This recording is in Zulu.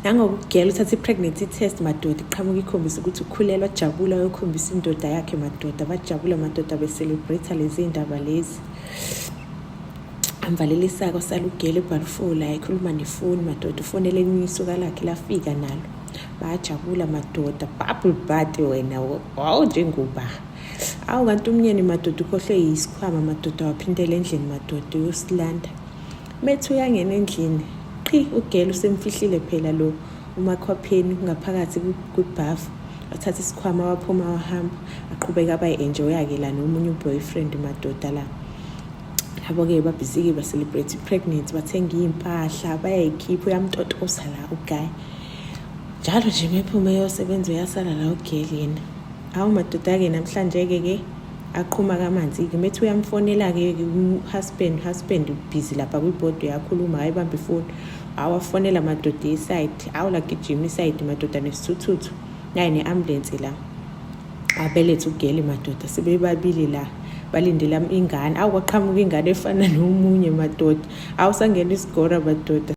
Nangokugela uthatha i-pregnancy test madoda, iqhamuka ikhombisa ukuthi ukhulelwa. Ajabula, uyokhombisa indoda yakhe madoda, bajabula madoda, be-celebrate lezi ndaba lezi. Amvalelisako, sala ugela ebhalufula, ekhuluma nefoni madoda, ufonele elinye isuka lakhe, lafika nalo, bayajabula madoda, bubble bath. Wena wawu njengoba awu, kanti umnyeni madoda ukhohlwe yisikhwama madoda, waphindela endlini madoda uyosilanda. Methi uyangena endlini, qhi, ugela usemfihlile phela lo umakhwapheni ngaphakathi kwibhafu. Wathatha isikhwama, waphuma, wahamba, aqhubeka abayi-enjoya-ke la nomunye u-boyfriend madoda. La labo-ke ba-busy-ke, ba-celebrate i-pregnancy, bathenga iy'mpahla, bayayikhipha, uyamtotosa la u-guy njalo nje mephuma eyosebenza, uyasala la ugeli yena. Hawu madoda-ke, namhlanje-ke ke aqhuma kamanzi-ke. Methi uyamfonela-ke husband, husband busy lapha kwibhodi, uyakhuluma, ayibambe ifoni. Awafonela madoda isayidi, awu lagijima isayidi madoda nesithuthuthu naye ne-ambulensi la, abelethe ugeli madoda, sebebabili la balindela ingane. Awu, kwaqhamuka ingane efana nomunye madoda, awusangena isigora madoda.